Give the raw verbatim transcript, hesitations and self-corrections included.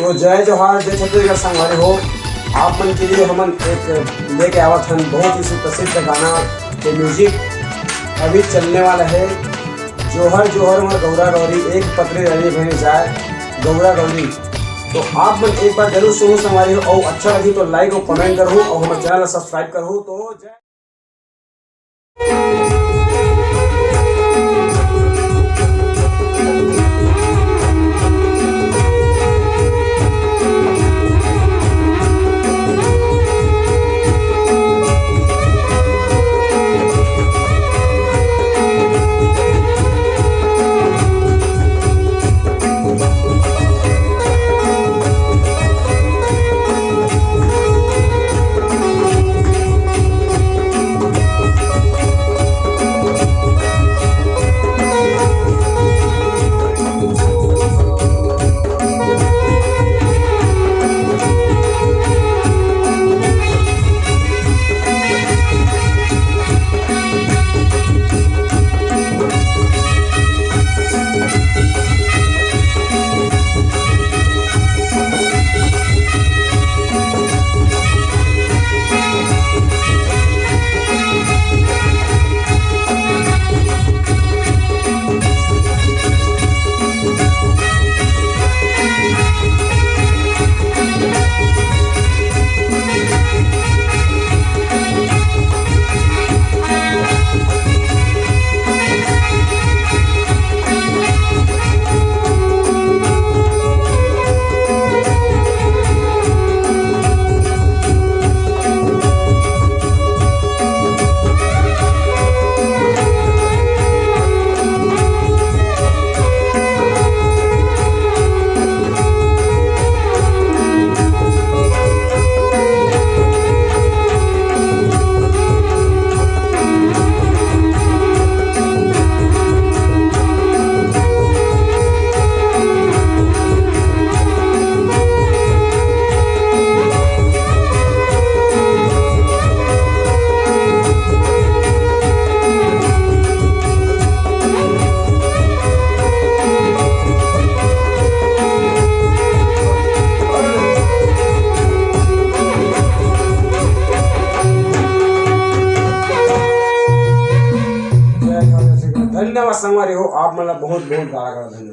तो जय जोहार, जय छत्तीसगढ़ संगवारी हो। आप मन के लिए हमन एक लेके आवत हन बहुत ही सुप्रसिद्ध गाना के music अभी चलने वाला है। जोहर जोहर मोर गौरा गौरी, एक पतरी रही भैंस जाए गौरा गौरी। तो आप मन एक बार जरूर सुनहू संगवारी हो, और अच्छा लगी तो like और comment करहू और हमर channel ला subscribe करहू। तो जय धन्यवाद संगवारी हो, आप मन ला बहुत बहुत गाड़ा गाड़ा धन्यवाद।